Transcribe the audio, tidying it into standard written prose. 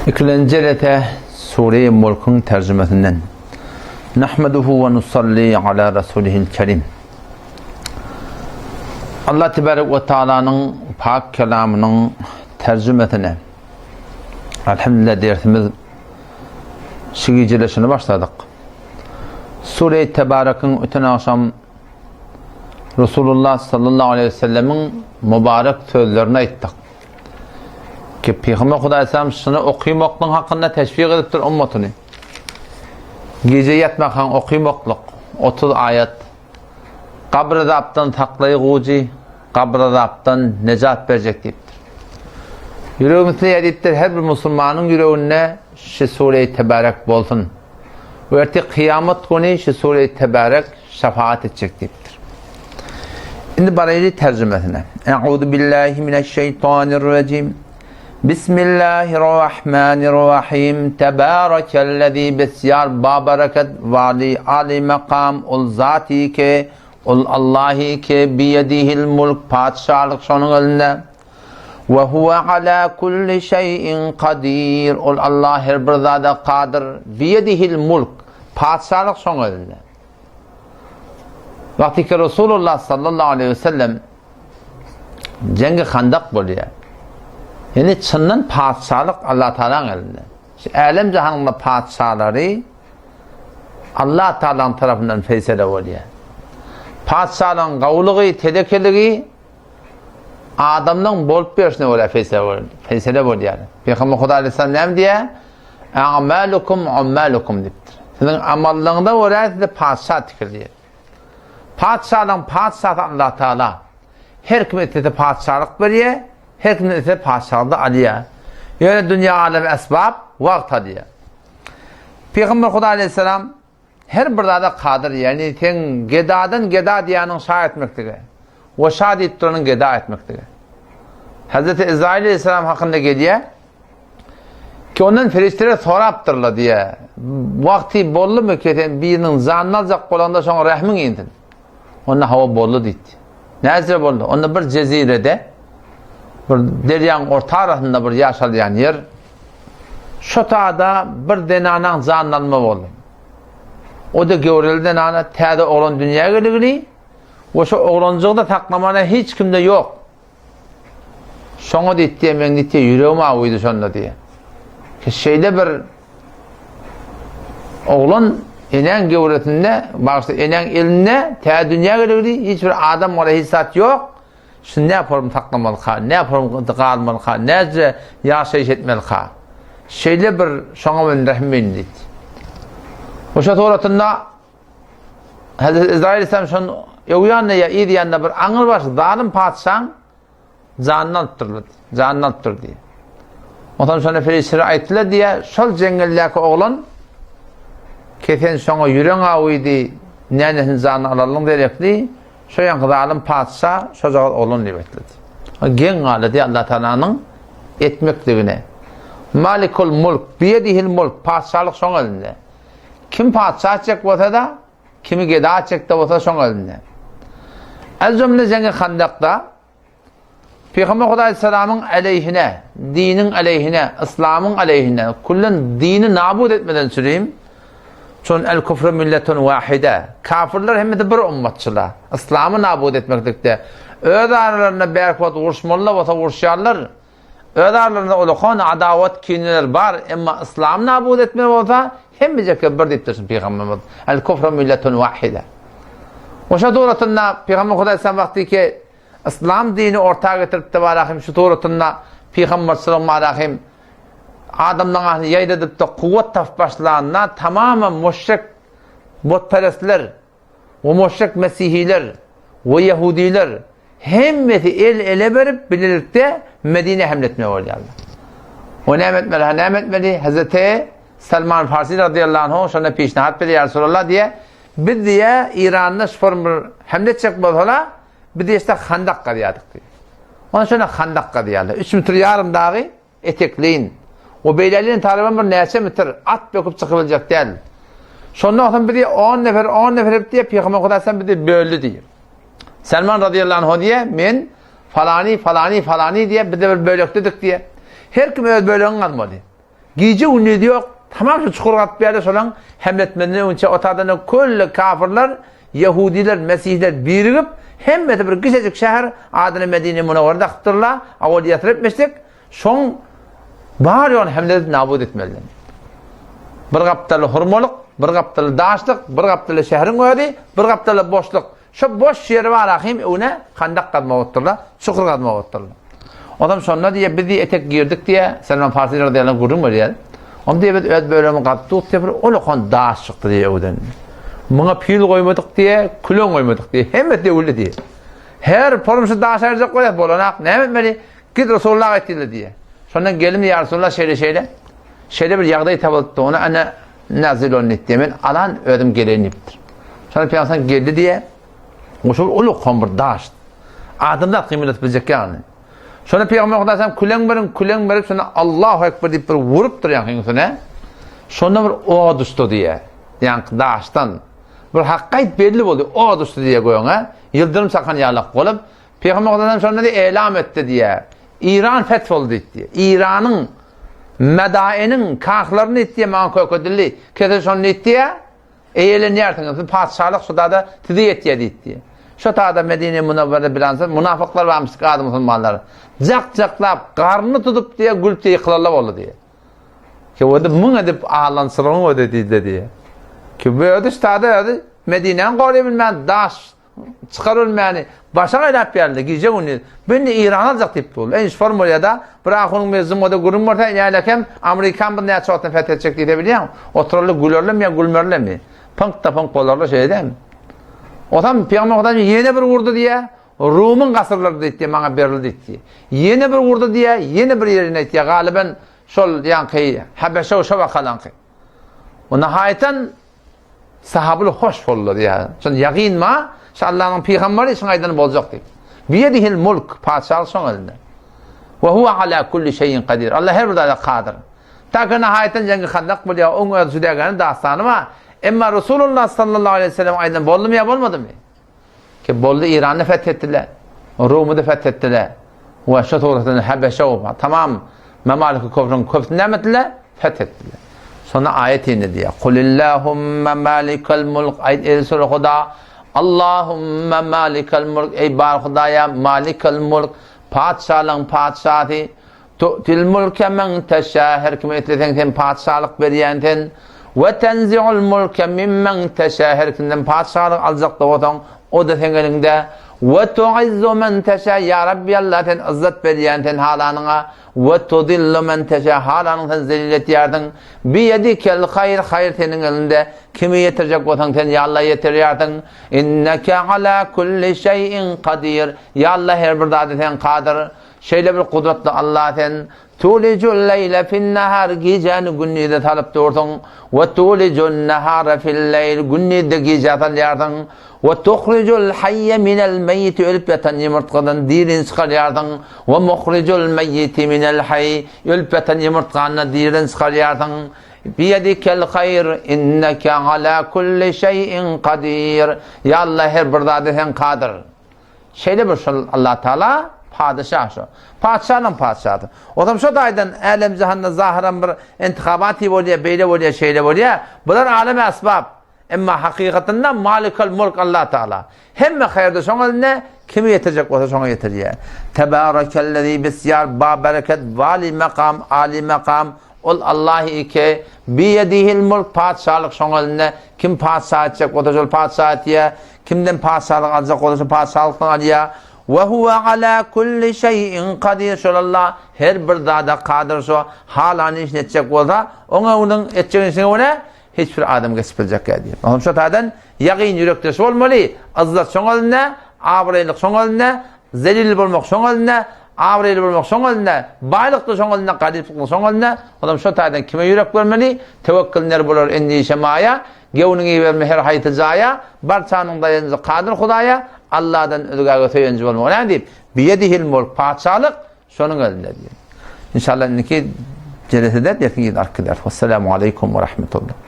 Ikilenji jelese Sure-i Mulkyň terjimesinden. Nahmeduhu we nusalli ala rasulihil kerim. Allah tebarek we taalanyň pak kelamynyň terjimesine Elhamdülillah dersimiz şu gijeleşini başladyk. Sure-i Tebarekiň öten agşam Resulullah sallallahu aleyhi ve sellemiň mübarek sözlerini aýtdyk. Ki Pygamber Hudaý salam şuny okymaklygyň hakynda teşwik edipdir ummatyny. Gije ýatmakaň okymaklyk 30 aýat gabr azapdan saklaýgujy, gabr azapdan nejat berjek diýipdir. Ýüregim isleýär diýipdir, her bir musulmanyň ýüreginde şu sure-i Tebarek bolsun. We ertir kyýamat güni şu sure-i Tebarek şefaat etjek diýipdir. Indi baraýly terjimesine. Euzu billahi mineşşeýtanirrajim. Bismillahirrahmanirrahim. Tebarekellezî besýar babereket wali ali makam ol zati ke ol Allahi ke biyedihil mulk patyşalyk şonuň elinde. Ve huve ala kulli şeyin kadir. Ol Allah her bir zada kadyr. Biyedihil mulk. Patyşalyk şonuň elinde. Wagty ki Resulullah sallallahu aleyhi ve sellem Jengi Handak bolýar. Ýani çyndan patyşalyk Allah Taalanyň elinde. Şu älem jahanyň patyşalary Allah Taalanyň tarapyndan feýsele bolýar. Patyşalygyň gawulygy, telekeligi adamlaryň bolup berşine görä feýsele bolýar. Pygamber Hudaý aleyhissalam näme diýýär? A'malukum ummalukum diýipdir. Siziň amallaryňyza görä size patyşa tikilýär. Patyşalaryň patyşasy Allah Taala. Her kim islese patyşalyk berýär, her kim islese patyşalygy alýar. Ýöne dünýä alemi esbap wagt alýar. Pygamber Hudaý aleyhissalam Her bir zada kadyr, ýagny seň gedadan geda diýýäniň şa etmeklige we şa diýip duranyň geda etmeklige. Hazreti Ezrail aleyhisselam hakynda gelýär ki ondan perişdeler sorapdyrlar diýýär. Wagty boldumy ki sen biriniň janyny aljak bolanda şoňa rehmiň insin. Onda hawa boldy diýdi. Näzire boldy? Onda bir jezirede bir derýaň orta arasynda bir ýaşalýan ýer. Şo tada bir zenanaň janyny alma boldy. O da göwreli zenana täze oglan dünýä geligini we şo oglanjygy da saklamana hiç kimde ýok. Şoňa diýdi, meň diýdi, ýüregim awydy şonda diýdi. Ki şeýle bir oglan enäň göwresinde, bagşy enäň elinde tä dünýä geligini hiç bir adam wala hiç zat ýok. Şuny näme form saklamalyka, näme form galmalyka, näce ýaşaýyş etmelika. Şeýle bir şoňa men rehim indi diýdi. Oşa suratynda Hazreti Ezrail Aleyhisselam şon öw ýanynda ýa yz ýanynda bir aňyrbaş zalym patyşaň janyny alypdyrlar. Janyny alypdyr diýýär. Ondan şona perişdeler aýtdylar diýýär, şol jeňňeldäki oglan kesen şoňa ýüreň awydy, nänesini janyny alalyň derekli, şo ýanky zalym patyşa şojagaz oglan diýip aýtdylar. Geň galdy diýýär Allah Taalanyň etmekligine. Malikul mulk, biýedihil mulk, patyşalyk şoň elinde. Kim patyşa etjek bolsa-da, kimi geda etjek-de bolsa şoň elinde. El-jümle jeňi Handakda Pygamber Hudaý Aleyhisselamyň aleýhine, diniň aleýhine, yslamyň aleýhine, küllen dini nabut etmeden çürim, çün el küfrü milletun wahide. Kafirler hemmesi bir ummatçylar. Yslamy nabut etmeklikde öz aralarynda bärki wagt uruşmaly-da bolsa uruşýarlar. Öz aralarynda ulakan adawat, kineler bar, emma yslamy nabut etmeli bolsa, hemmejekler bir diýipdir şun pygamberimiz. El kufru milletun wahide. Oşa suratynda pygamber Hudaý aleyhisselam wagty ki yslam dini orta getiripdi barahim şu suratynda pygamberçilik barahim adamlaryň arasynda ýaýradypdy, kuwwat tapyp başlanda tamamen müşrik butperestler we müşrik mesihiler we ýehudiler Hemmesi el-ele berip, bilelikde Medinä hemle etmeli bolýarlar. O näme etmeli? Ha näme etmeli? Hazreti Salman Farsi radıyallahu anhu şonda pişnahat berýär, Resulallah diýe, biz diýe Iranda şu form bir hemle etjek bolsalar, biz diýe işte handak gazýardyk diýe. Onda şonda handak gazýarlar. 3 metr ýarym dagy etekleýin. O beýlelin taryban bir näçe metr at böküp çykybiljek däl. Şondan soň bizi 10 nefer 10 nefer edip diýip Pygamber Hudaý sen bizi böldi diýip. Selman radıyallahu anh diýe men falani falani falani diýe bize bir bölekdedik diýe. Her kim öz bölegini almaly. Gije-gündiz ýok, tamam şu çukur gazyp berdi, şolaň hemle etmezden öňçe o taýdan külli kafirler, ýehudiler, mesihler birigip, hemmesi bir kiçijik şäher, adyny Medine Munawwara dakypdyrlar, awal Ýesrib etmişdik, şoň bar ýoguny hemle edip nabut etmelidir. Bir gapdaly hurmalyk, bir gapdaly daşlyk, bir gapdaly şäheriň özi, bir gapdaly boşluk. Şo boş ýeri bar ahym öwne handak gazmak otdurlar, çukur gazmak otdurlar. Onam şonda diýe biz diýe etek girdik diýe, Selman Farsi razyýallahu anh gürrüň berýär. Onda diýe biz öz bölegimizi gazyp durduk diýe bir ulakan daş çykdy diýe öwden. Muňa pil goýmadyk diýe, külen goýmadyk diýe, hemmesi döwüldi diýe. Her porum şu daş aýyrjak bolýar, bolanak, näme etmeli? Git Resulullah aýt diýdi diýe. Şondan gelim ýa Resulullah şeýle şeýle. Şeýle bir ýagdaý tapylypdy. Ona ana Nazilon diýipdir. Men alan özüm geleýin diýipdir. Şonda Pygamber geldi diýe. Şol uly bir daş. Adamzat gymyladyp biljek ýagny. Şonda Pygamber Hudaýam küleň beriň, küleň berip şonda Allahu ekber diýip bir urupdyr ýaňky üstüne. Şonda bir od uçdy diýe. Ýaňky daşdan bir hakykat belli boldy. Od uçdy diýe göňe. Ýyldyrym çakan ýalak bolup, Pygamber Hudaýam şonda diýe elam etdi diýe. Iran feth boldy diýdi. Iranyň Medainiň kahlaryny diýdi, maňa kökedildi. Kese şony diýdi, eýelenýärsiňiz, siz patyşalyk şu dada size ýetýär diýdi. Şo tada Medine Munawwara bilansa munafyklar barmyş gady musulmanlar. Jak-jaklap, garnyny tutup diýe gülüp diýe ýykylarlar boldy diýe. Ki ödi müň edip allançylygyň ödi diýdi diýe. Ki bu ödi şu tada ödi Medinäni goraý bilmän daş Çykar ölmäni başa gaýlap geldi, gije-gündiz. Bu indi Eýrany aljak diýip durdy. Eý, şu formulýada bir ahunyň bir zymgada gürrüň bolsa, nälekem Amerikan biz näçe wagtdan feth etjek diýse bilýäň. Oturarlar gülerlermi ýa gülmerlermi? Pyňk-da pyňk bolarlar şeýdem. Osam Pygamber Hudaý ýene bir urdy diýýä, Rumyň gasyrlary diýdi, maňa berildi diýdi. Ýene bir urdy diýýä, ýene bir ýerine diýýä, galyban şol ýaňky Habeşe şo wakalaňky. O nahaýatan Sahabylar hoş boldular diýýär. Şon ýagyn ma, şu Allanyň pygamberi şuň aýdany boljak diýip. Biýedihil mulk, patyşalyk şoň elinde. We huwa ala kulli şeýin kadir. Allah her bir zada kadyr. Ta ki nahaýatan jeňgi Handak bolýar, oň öz jüdägäni dastany bar. Emma Resulullah sallallahu aleýhi we sellem aýdan boldumy ýa bolmadymy? Ki boldy Irany feth etdiler. Rumy-da feth etdiler. We şu suratynda Habeşe we tamam Memaliki köfrüň köpüsini näme etdiler? Feth etdiler. Şonda aýet indi diýýär. Kulillahumma malikal mulk aýt ey Resul Huda. Allahumma malikal mulk ey bar Hudaýa malikal mulk patyşalaryň patyşasy Tu'til mulke men teşâ, her kime isleseň sen patyşalyk berýän sen. We tenzi'ul mulke mimmen teşâ, her kimden patyşalyk aljak-da bolsaň, o-da seň eliňde. We tu'izzu men teşâ, ýa Rabbi Allah sen yzzat berýän sen halanyňa. We tudillu men teşâ, halanyňy sen zelil etýärsiň. Biýedikel haýr, haýr seniň eliňde. Kimi ýetirjek bolsaň sen ýa Allah ýetirýärsiň. Inneke alâ kulli şeý'in kadir, ýa Allah her bir zada sen kadyr. Şeýle bir gudratly Alla sen, Tulijul-leýle fin-nahar, gijäni gündize salyp dursuň, we tulijun-nahara fil-leýl, gündizde gijä salýarsyň, we tuhrijul-haýýe minel-meýýiti, ölüp ýatan ýumurtgadan dirini çykarýarsyň, we muhrijul-meýýiti minel-haý, ölüp ýatan ýumurtgany-da diriden çykarýarsyň. Biýedikel-haýr, inneke alâ kulli şeý'in kadir. Ýa Alla, her bir zada sen kadyr. Şeýle bir şol Allah Taala padyşah şo. Patyşalaryň patyşasy. Ozam şo taýdan älem jahanda zahyran bir intihabat bolýar, beýle bolýar, şeýle bolýar. Bular alem esbab. Emma hakykatynda Malikal Mulk Allah Taala. Hemme haýyrda şoň elinde, kimi ýetirjek bolsa şoňa ýetirýär. Tebarekellezi bisýar ba bereket wali makam ali makam Ol Allahy ki, Biýedihil mulk, patyşalyk şoň elinde, kim patyşa etjek bolsa şol patyşa etýär, kimden patyşalyk aljak bolsa şol patyşalykdan alýar. We huwe ala kulli şeýin kadir, şol Allah her bir zada kadyr, şo halany işini etjek bolsa, oňa onuň etjek işine görä hiç bir adam geçip biljek däl diýip. Onuň şo taýdan ýagyn ýürekdeş bolmaly, yzzat şoň elinde, abraýlyk şoň elinde, Zelil bolmak şoň elinde, abraýly bolmak şoň elinde, baýlyk-da şoň elinde, garyplyk-da şoň elinde. Olam şo taýdan kime ýürek bermeli? Tewekkül ner bolar endişe maýa, Göwnüňi berme her haýsy jaýa, Barçanyň daýanjy Kadyr Hudaýa, Alladan özgäge söýenji bolma. Näme diýip? Biýedihil mulk, patyşalyk şonuň elinde diýip. Inşallah indiki jelesede dersiň yzyny alyp gideris. Wessalamu aleýkum we rahmetullah.